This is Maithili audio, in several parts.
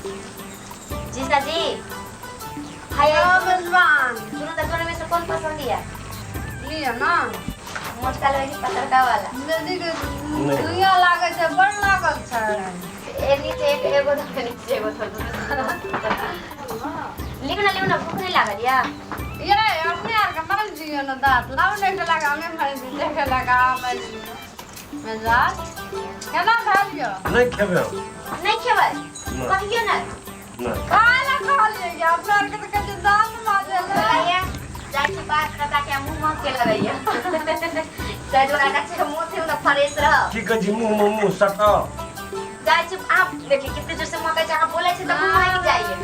जीजा जी हाय। यौ मेजबान। सुनो तऽ, दोनों में से कौन पसंद है? लिअ ना। मोटका लेबै कि पतरका वाला? नदी के नहि। सुइया लागै छै, बड़ लागल छै। एक नीचे एक एगो धो, नीचे एगो धो। लिउ ना, लिउ ना, भूख नहीं लागल या? ये अपने आर के मारि दियौ ने दाँत, लाउ ने, एक लगा हमे मारि दी, देखे लगा मारि दियौ। मेजबान, केना भेल यौ? नहि खेबै हम। नहीं खेबै? नहि। कहियो ना? नहि। खाय लए कहलियै कि अपना आरके तऽ कहै छै दाँत माजै लए। बताइए, जाइ छी बात करता के मुंह महके लगैया, ताहि दुआरे कहै छी मुंह से ना फ्रेश रह। की कहै छी, मुँह मे मुँह सटाउ। जाइ छी अहाँ, देखिए कते जोर से महकै छै। अहाँ बोलै छी तऽ मुंह महकि जाइए।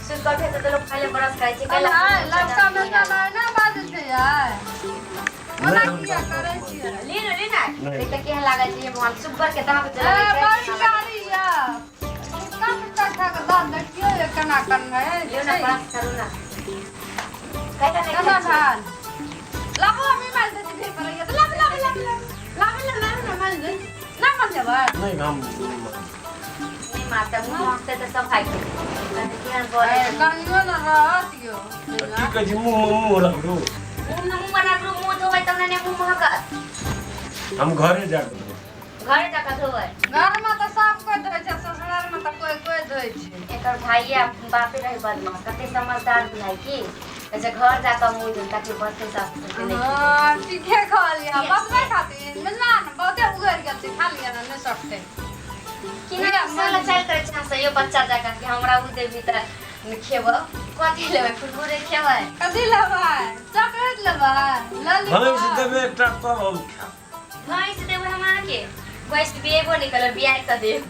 सुति कऽ उठै छै तऽ लोक पहिले ब्रश करै छै। कैला? अरे लड़का मेजबान ना बाजै छै यार, ओना नहि, हम किया दाँत करै माजब। छियै? ली ना, ली ना। नहि। देख तऽ केहन लागै छै ये भगवान, सुग्गर के दाँत ए जे लगै छै। बड़ी कारी या कुत्ता, कुत्ता खा कऽ दाँत देखियौ ये केना करने लियौ ना, छै। ब्रश करू ना। कैला नहि केना खाइ छियै? भेल? लाबू, हमी मारि दै छी, भीड़ पड़ैया तऽ लाबू, लाबू, लाबू, लाबू, लाबू ने, लाबू ने, मारि दै ना, मारि देबै। नहि, हम नहि मानब। नहि मारतै, मुँह महकतै तऽ सब खाइ छै। केहन बोलै छै? कहियो ने रहत यौ। तऽ की कहै छी, मुँह मे मुँह रखू? मुँह मे मुँह रखू, मुँह धोबै तब ने मुँह महकत। हम घरे जाके धोबै। घरे जाकऽ धोबै? घरमे तऽ सब कोइ धोइ छै, ससुरालमे तऽ कोइ कोइ धोइ छै। एकर भाइया बापे रहे बदमाश, कते समझदार बुझाइ की ऐसे घर जाकऽ मुँह धोइ ताकि बचतै सास ससुर के नहि। हँ, ठीके कहलियै, बचबै खातिर। मिलना ने बहुते उगरि गेल छै, खा लिअ ने, नहि सटतै। कि ना साला चालि करै छै अहाँ यो बच्चा जकाँ कि हमरा ओ देबही तऽ खेबौ। कथी लेबै? कुरकुरे खेबै? कथी लेबै? चॉकलेट लेबै? भैंस लॉलीपॉप? देबै एकटा तब हम खायब। भैंस देबै हम अहाँके? भैंस बिएबो नहि करब, बियाह कऽ देब।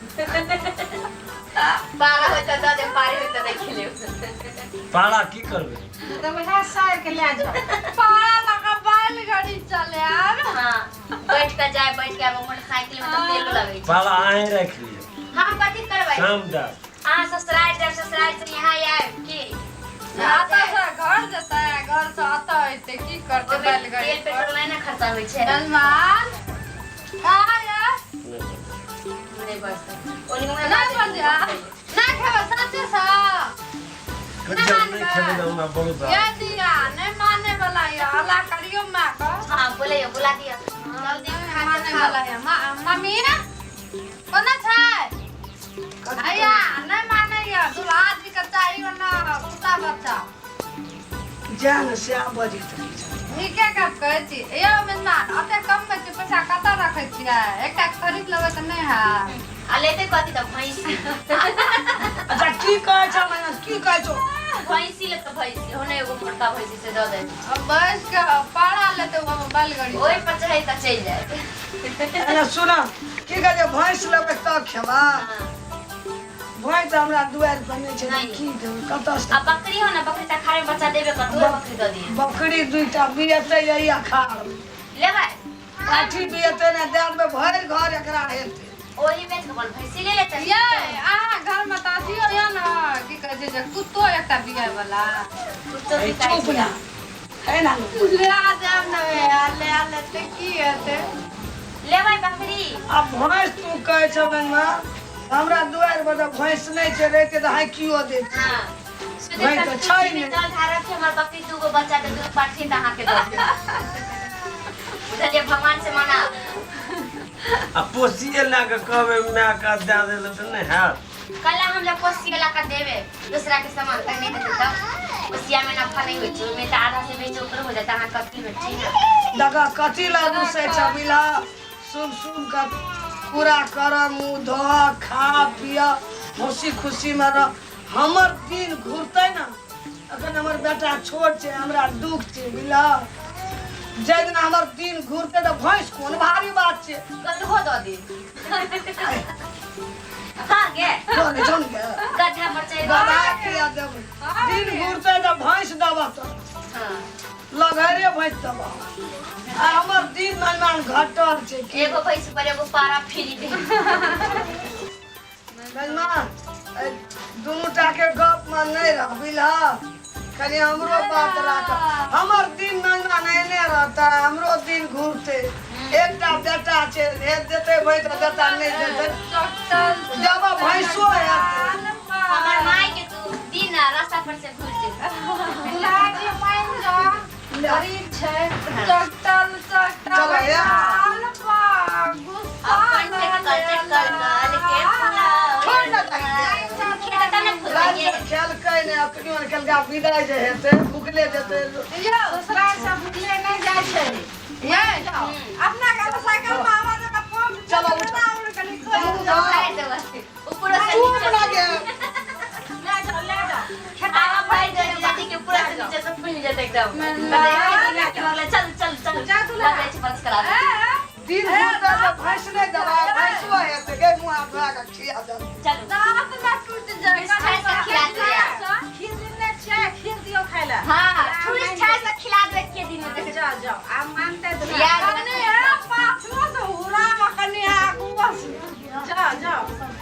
पारा होइ तऽ दऽ देब, पारी होइ तऽ नहि खेलेब। पारा की करबै? तऽ वएह साइर के लए जाओ। पारा लगा बैलगाड़ी चले आब। हाँ, बैठ कऽ जाय, बैठ कऽ आबो, मोटरसाइकिल में तऽ तेलो लगै छै। पारा अहीं राखि लिअ। हम कथी करबै? शाम देब। अहाँ ससुराल जायब, ससुराल से यहाँ आयब की? एतऽ से घर जेतै, घर से एतऽ अयतै, की करतै? ओहिमे बैलगाड़ी तेल पर पेट्रोल नहि ने खर्चा होइ छै। सलमान कहाँ ये? नहि बचतै ओनी मुँहे। नहि बजा, नहि खेबै साचे सँ? कच्चा नहि खेबै तऽ हमरा बहुत ये दिया नहि माने वाला ये, हल्ला करियो माँ के। हाँ, बोलैयो, बुला दिअ जल्दी। नहि माने वाला ये। मम्मी कोना छै? भैया नहि माने ये, दुल्हा जी के चाही ओना कुत्ता बच्चा। जा ने, सएह बजैत रहै छै। नीके गप कहै छी यौ मेजबान। एते कमबै छी पैसा, कतऽ रखै छियै? एकटा खरीद लेबै तऽ नहि हैत? आ लेते कथी तऽ? भैंसी? अच्छा, की कहै छौ मैना, की कहै छौ? भैंसी लेते, भैंसी हो ने, एगो मोटका भैंसी से दऽ दे। बैस के पारा लेतै ओहिमे बैलगाड़ी। ओहि पर चढ़ै तऽ चलि जायत। एना सुन, की कहै छै, भैंस लेबै तऽ खेबा? भैंस हमरा दुआरि पर नहि छै तऽ नहि। की देबै कतऽ से? आ बकरी हो ने, बकरी तऽ अखाड़े में बच्चा देबे करतै, ओहे बकरी दऽ दियै। बकरी दुईटा बियतै यही अखाड़ मे। लेबै? काठी बियतै ने, दए देबै, भरि घर एकरा हेतै। ओही बेच कऽ अपन भैंसी ले लेतै। ये अहाँ घरमे तऽ अथियो यऽ ने, की कहै छै जे कुत्तो एकटा बियाय वाला। कुत्तो ए, बिकाइ चुप छै। ना है ना। ले आ जायब ने, ले आ लेतै, की हेतै? लेबै बकरी? आ भैंस तू कहै छौ बहिना, हमरा दुआरि पर तऽ भैंस नहि छै, रहितै तऽ हाँकियो दैत। हाँ, भैंस तऽ छै नहि। जल ढारब छै हमर बकरी, दूगो बच्चा के दूध पाठी तऽ अहाँके दऽ देब। बुझलियै? भगवान से मना। आ पोसिए लए कऽ कहबै मायके दए दै लए तऽ नहि हैत? कल हम जब कोसिया ला कऽ देबै दूसरा के सामान तऽ नहि देतै तब? कोसिया में नफा नहीं होइ छै, ओहिमे तऽ आधा से बेसी ओकरो हो जाता। अहाँ कथी में छी ने? देखा, कथी लए रुसै छ बिला? शुभ शुभ के पूरा कर, मुँह धो, खा पिय, हँसी खुशीमे रह। हमर दिन घुरतै ने, अखन हमर बेटा छोट छै, हमरा दुख छै बुझल। जाहि दिना हमर दिन घुरतै तऽ भैंस कोन भारी बात छै? गदहो दऽ दी। हाँ गे। चल चल गे। गधा पर चढ़ि गधा किया देबै? दिन घुरतै तऽ भैंस देबह तऽ हाँ। लगहरे भैंस देबह। आ हमर दिन मेहमान घटल छै की? एगो भैंस पर एगो पारा फ्री दे। मेहमान, दुनू टा के गप में नहीं रह बुझल, कनि हमरो बात राख। हमर दिन मेहमान एने रहता, हमरो दिन घुरते। एकटा बेटा छै, हे देते भैंस तऽ देता, नहि देते जब भैंसो हेतै। ले। गरीब छै। चटल चटल चलो यार। लाल पा गुस्सा अपन चक्कर चक्कर गाल के छोड़ ना दही। खेता तब ना लाल फुलाइए। से खेलकै ने, अखनियो ने खेलकै, आब विदाइ जे हेतै, भुखले जेतै। यौ ससुराल से भुखले नहि जाइ छै। ये अपना घर साइकिल में आवाज का फोन। चलो, उठो। कनी खोल। खाइ देबै ऊपरो से चुप नीचे ना से। गे। ले जाओ, ले जाओ। आवा भाई जीजाजी के पूरा से नीचे से फूल जेतै एकदम। चल चल चल। जा दुल्हा। लग जाइ छै बरस करा ए, दिन घुरतै तऽ भैंस नहि देबै, भैंसो हेतै गे, मुँह हाथ धोआ कऽ खिया देबै। चलू। दाँत ना टूट जाए। मिठाई सब खिला दिया। खीर दिने छै, खीर दियौ खाय लए। हाँ, ठूस ठास से खिला देबै के दिन में। जाओ जाओ, आब मानते तऽ याद कनी है पाछुओ से हुरा में, कनी आगुओ से। जाओ जाओ।